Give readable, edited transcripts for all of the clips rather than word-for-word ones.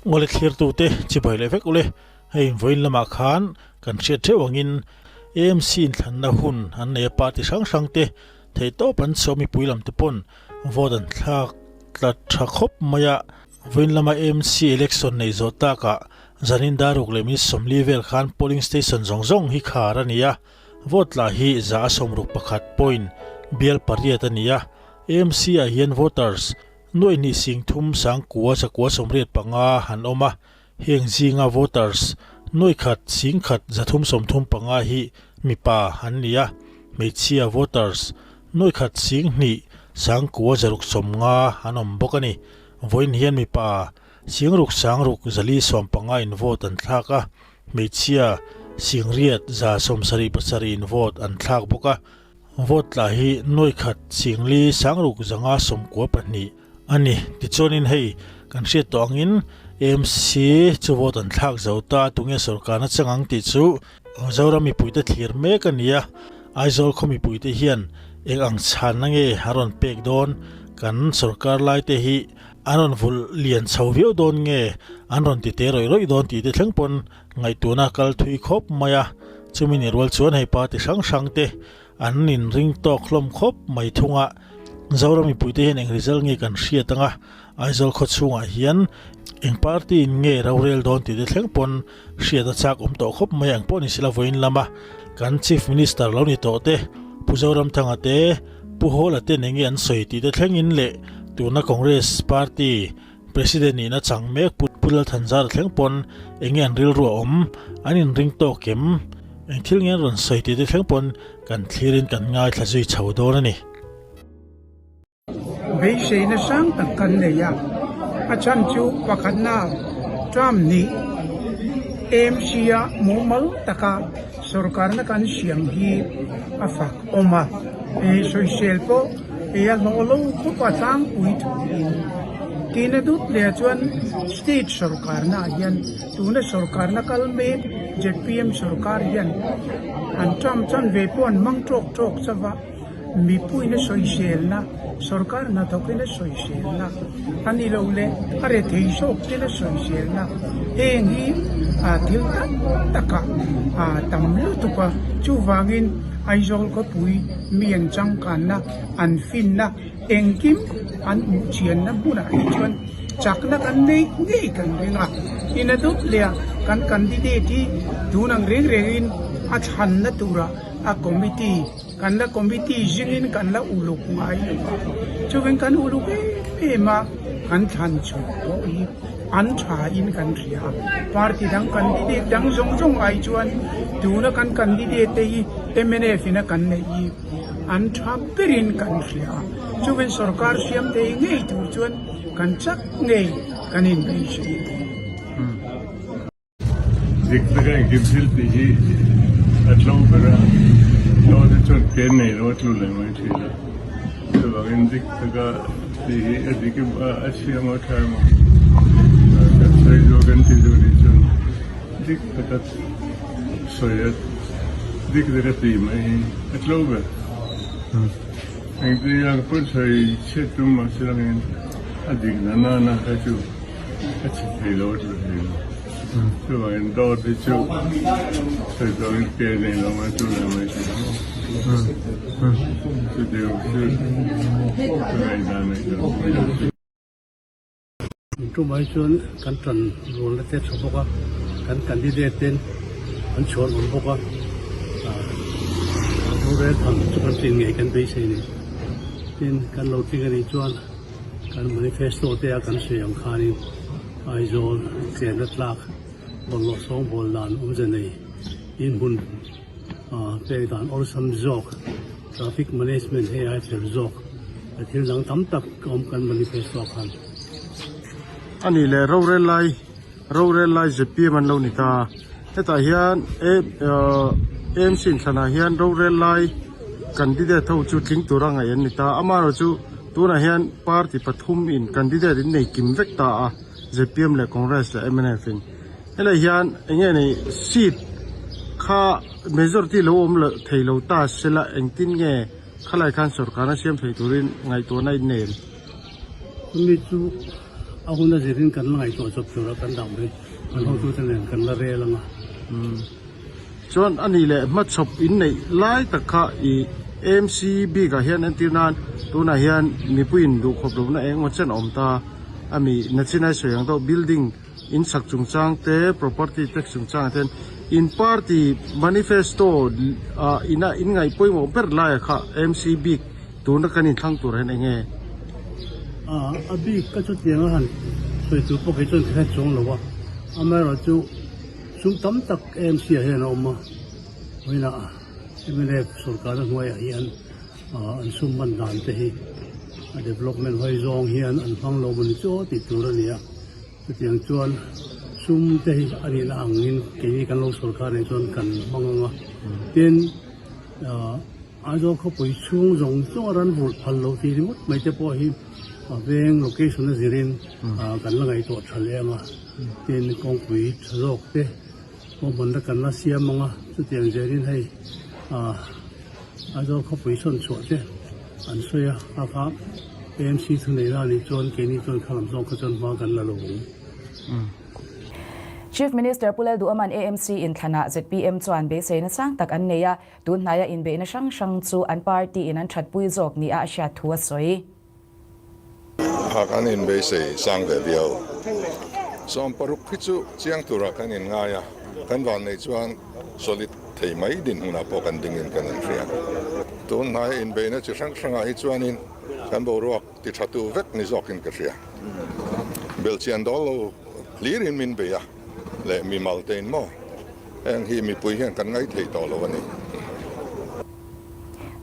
Ngawle thlirtute chibai leh vek ule. Hei vawiin lamah khan kan hriat theuh angin AMC inthlanna hun an nei a, party hrang hrang te theihtawp an chhuah mipui lam te pawn vote an thlak tla tha khawp mai a. Vawiin lama AMC election neih zawh takah zanin daruk leh minute 40 vel khan polling station zawng zawng hi khar a ni a, vote tla hi 161 point bial pariat a ni a. AMC ah hian voters nuaih hnih sing thum sang kua zakua 85 an awm a, heng zinga voters nuaih khat sing khat 335 hi mipa an ni a, hmeichhia voters nuaih khat sing hnih sang kua 690 an awm bawk a ni. Vawiin hian mipa sing ruk sang ruk 415 in vote an thlak a, hmeichhia sing riat 177 in vote an thlak bawk a. Vote tla hi nuaih khat sing li sang ruk 592 a ni. Tichuanin hei kan hriat tawh angin AMC chu vote an thlak zo ta, tunge sorkarna chang ang tih chu Zoram mipuite thlir mek a ni a. Aizawl khaw mipuite hian eng ang chhanna nge a rawn pek dawn? Kan sorkar laite hi an rawn vulh lian chho viau dawn nge an rawn ti te rawih rawih dawn tih te thleng pawn Ngaihtuahna kal thui khawp mai a, chumi ni rual chuan hei party hrang hrang te an inring tawk hlawm khawp mai thung a. Zoram mipuite hian eng result nge kan hriat ang a, Aizawl khaw chhungah hian eng party in nge rorel dawn tih te thleng pawn hriat a chak awm tawh khawp mai ang pawh ni sila vawiin lama kan Chief Minister lo ni tawh te Pu Zoramthanga te Pu Hawla ten enge an sawi tih te thlengin leh tuna Congress party President nihna chang mek Pu Pu Lalthanzara thleng pawn enge an rilru a awm, an inring tawk em? Eng thil nge an rawn sawi tih te thleng pawn kan thlirin kan ngaithla zui chho dawn a ni. Beiseina sang tak kan nei a, a chhan chu pakhatna term hnih AMC-a mumal taka sorkarna kan siam hi a fak awm a, sawisel pawh Ei a hlawh lo khawp a tlangpui thuin tina dut leh chuan state sorkarna ah hian tuna sorkarna kal mek zpm sorkar hian an term chan ve pawh an hmang tawk tawk chauh a, mipuiin a sawiselna sorkar hnathawkin a sawiselna a ni lo leh a rethei zawk ten a sawiselna heng hi thil tak takah a tam lutuk a chuvangin Aizawl khawpui mi an changkanna, an finna, engkim an hmuh chianna hmunah hi chuan chakna kan neih ngei kan ring a. Ina dawt leh a kan candidate hi tun ang reng rengin a chhanna tura a committee, kan la committee zingin kan la uluk ngai lo a. Chuvin kan uluk em em a, kan thlan chhuah pawh hi an tha in kan hria a. Party dang candidate dang zawng zawng ai chuan tuna kan candidate te hi mnf in a kan neih hi an tha berin kan hria a. Chuvin sorkar siam thei ngei tur chuan kan chak ngei kan inbeisei a ni. Dik taka engkim thil tih hi a tlo ber a, tlo te chuan ke nei lo a tlu leh mai thin a, chuvangin dik taka tih hi a dik em a chhia emaw a tha emaw kan sawi zawk kan ti zawk nih chuan dik taka sawi a dik taka tih mai hi a tlo ber. Engtin ang pawn sawi chhiat tum mahse langin a dik na nana kha chu. A chhe thei lo a tlu thei lo. Chuvangin dawt hi chu sawi turin ke nei lo mai chu leh mai thei lo. Chutiang chu ka ngaihdan a ni lo. Tumah hi chuan kan tan rualna te a tha bawk a, kan candidate ten an chhuan awm bawk a, rorel tham chu kan tlin ngei kan beisei a ni. Tin, kan lo tling a nih chuan. Kan manifesto te a kan sawi ang khanin Aizawl chenna tlak bawlhhlawh sawngbawl dan awmze nei inhmun pek dan awlsam zawk traffic management hei ai fel zawk a thil dang tam tak a awm kan manifesto ah khan. A nih leh rorel lai rorel lai zpm an lo ni ta. Hetah hian AMC inthlanah hian rorel lai candidate ho chu tling tura ngaih an ni ta. Amaherawhchu tunah hian party pathum in candidate in nei kim vek ta a, zpm leh Congress leh mnf in. Helai hian eng nge ni seat kha majority lo awm loh thei lo ta sela engtin nge khalai khan sorkarna siam thei turin ngaihtuahna in nei em? Chumi chu. A hun a zirin kan la ngaihtuah chawp tura kan dah mai kan hotute nen kan la rel ang a. Chuan a nih leh hmachhawp inneih lai tak kha i AMC bikah hian entir nan tunah hian mipuiin duhkhawp lohna eng emaw chen a awm ta a mi nachinai sawi ang deuh building in sak chungchang te property tax chungchangah te hian in party manifesto ah ina in ngaih pawimawh ber laia kha AMC bik tuna kan inthlang tur hian eng nge? A bik ka chutiang a han sawi tur pawh kei chuan ka hre chuang lo a, amaherawhchu sum tam tak AMC ah hian a awm a, vawiinah mnf sorkarna hnuaiah hian an sum hman dan te hi a development hawi zawng hian an hmang lo maw ni chu aw tih tur a ni a, chutiang chuan sum te hi a nihna angin keini kan lo sorkar nen chuan kan hmang ang a, tin. Aizawl khawpui chhung zawng zawng a ran vulh phal loh tih ringawt mai te pawh hi a veng location a zirin kan la ngaihtuah tha leh ang a, tin kawngpui tha zawk te kawngbanna kan la siam ang a, chutiang zelin hei Aizawl khawpui sawn chhuah te an sawi a, kha kha AMC thunei la nih chuan keini chuan kha lam zawng kha chuan hma kan la lo ang. Chief Minister Pu Lalduhawma'n AMC inthlanah zpm chuan beiseina sang tak an nei a, Tun hnaia inbeihna hrang hrang chu an party in an thatpui zawk nia a hriat thu a sawi. Phak an inbeisei sang ve viau. 60 hi chu chiang turah kan inngai a, kan vanneih chuan solid thei mai dinhmunah pawh kan dingin kan inhria. Tun hnaia inbeihna chi hrang hrangah hi chuanin kan boruak ti thatu vek ni zawkin ka hria. Belhchian dawl lo hlirin min bei a. Leh mimal tein maw? Heng hi mipui hian kan ngaithei tawh lo a ni.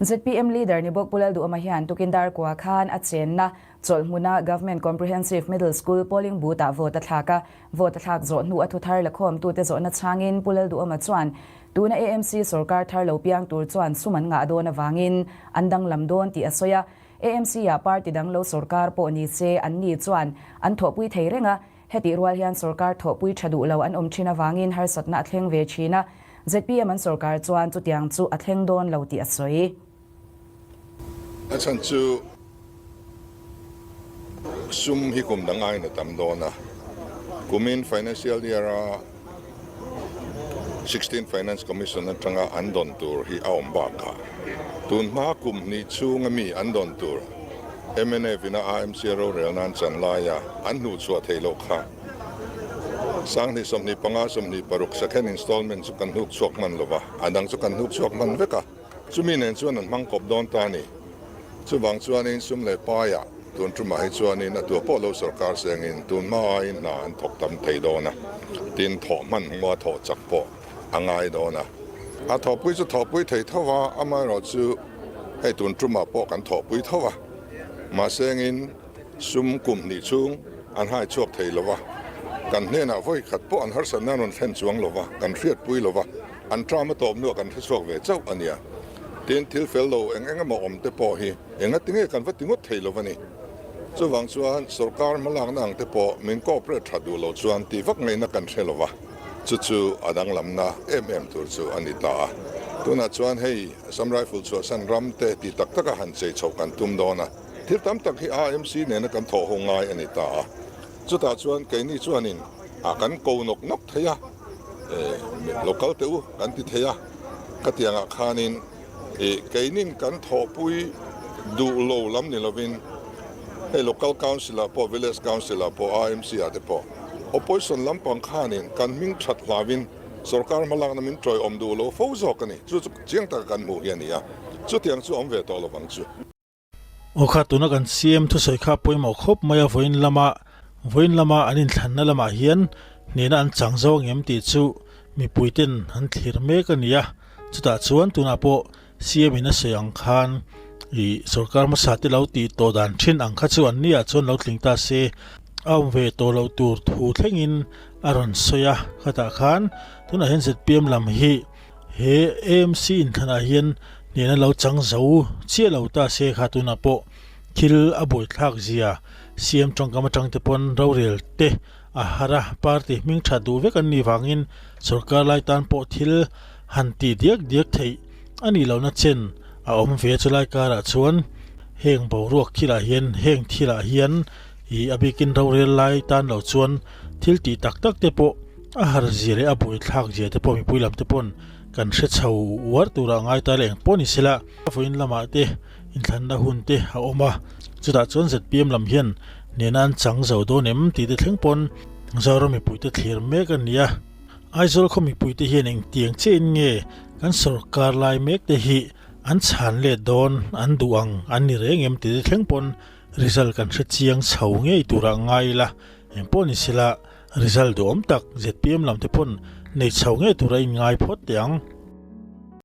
Zpm leader ni bawk Pu Lalduhawma hian tukin Darkua khan a chenna chawlhhmuna Government Comprehensive Middle School polling booth-ah vote a thlak a. Vote a thlak zawh hnu a thuthar lakhawmtute zawhna chhangin Pu Lalduhawma chuan tuna AMC sorkar thar lo piang tur chuan sum an ngah dawn avangin an danglam dawn tih a sawi a. AMC-ah party dang lo sorkar pawh ni se anni chuan an thawhpui thei reng a. Hetih rual hian sorkar thawhpui tha duh lo an awm thin avangin harsatna a thleng ve thin a, zpm an sorkar chuan chutiang chu a thleng dawn lo tih a sawi. A chhan chu sum hi kum dang aiin a tam dawn a, kumin financial year a Sixteenth Finance Commission atanga an dawn tur hi a awm bakah tun hma kum hnih chhunga mi an dawn tur mnf ina AMC rorel nan chan laia an hnuhchhuah theih loh kha 2025 26 second installment chu kan hnuk chhuak hman lova, a dang chu kan hnuk chhuak hman vek a, chumi nen chuan an hmang kawp dawn ta a ni. Chuvang chuanin sum leh paiah tun tumah hi chuanin a tua pawh lo sorkar sengin tun hma aiin hna an thawk tam thei dawn a, tin thawh hman hmua thawh chak pawh a ngai dawn a. A thawhpui chu thawhpui thei tho a, amaherawhchu hei tun tumah pawh kan thawhpui tho a, mahsengin sum kum hnih chhung an hai chhuak thei lo va, kan hnenah vawi khat pawh an harsatna an rawn thlen chuang lo va, kan hriatpui lo va, an term a tawp hnuah kan hre chhuak ve chauh a nia. Tin, thil fel lo eng eng emaw awm te pawh hi enga tinge kan va ti ngawt thei lo va ni. Chuvang chuan sorkar hmalakna ang te pawh min cooperate tha duh lo chuan tih vak ngaihna kan hre lo va, chu chu a danglamna em em tur chu a ni ta a. Tunah chuan hei Assam Rifle chhuahsan ram te ti tak taka han chei chhoh kan tum dawn a, thil tam tak hi AMC nena kan thawh ho ngai a ni ta a. Chutah chuan keini chuanin a kan ko nawk nawk thei a, lo kal teh u kan ti thei a, khatiangah khanin ih keinin kan thawhpui duh lo lam ni lovin hei local council ah pawh village council ah pawh AMC ah te pawh opposition lampang khanin kan hming that hlauin sorkar hmalakna min tawiawm duh lo fo zawk a ni. Chu chu chiang taka kan hmuh hi a ni a, chutiang chu awm ve tawh lovang chu. Aw kha tuna kan CM thusawi kha pawimawh khawp mai a vawiin lama vawiin lama an inthlanna lamah hian hnehna an chang zo ang em tih chu mipui ten an thlir mek a ni a, chutah chuan tunah pawh CM in a sawi ang khan ih sorkar hmasa te lo tih tawh dan thin ang kha chu an niah chuan lo tling ta se a awm ve tawh loh tur thu thlengin a rawn sawi a, khatah khan tunah hian zpm lam hi He AMC inthlanah hian hnehna lo chang zo chiah lo ta se kha tunah pawh thil a buaithlak zia CM tawngkam atang te pawn rorel te a har a, party hming that duh vek an nih vangin sorkar lai tan pawh thil han tih diak diak theih a nih lohna chen a awm ve a chulai karah chuan heng boruak thilah hian heng thilah hian. Ih a bikin rorel lai tan lo chuan thil tih tak tak te pawh a har zia leh a buaithlak zia te pawh mipui lam te pawn kan hre chho uar turah ngai ta leh eng pawh ni sela. Vawiin lamah te inthlanna hun te a awm a, chutah chuan zpm lam hian nena an chang zo dawn em tih te thleng pawn Zoram mipuite thlir mek a ni a. Aizawl khaw mipuite hian engtiang chiahin nge kan sawrkar lai mek te hi an chhan let dawn an duh ang an ni reng em tih te thleng pawn Result kan hre chiang chho ngei turah ngai ila, eng pawh ni sela result duhawm tak zpm lam te pawn nei chho ngei tura in ngai phawt teh ang.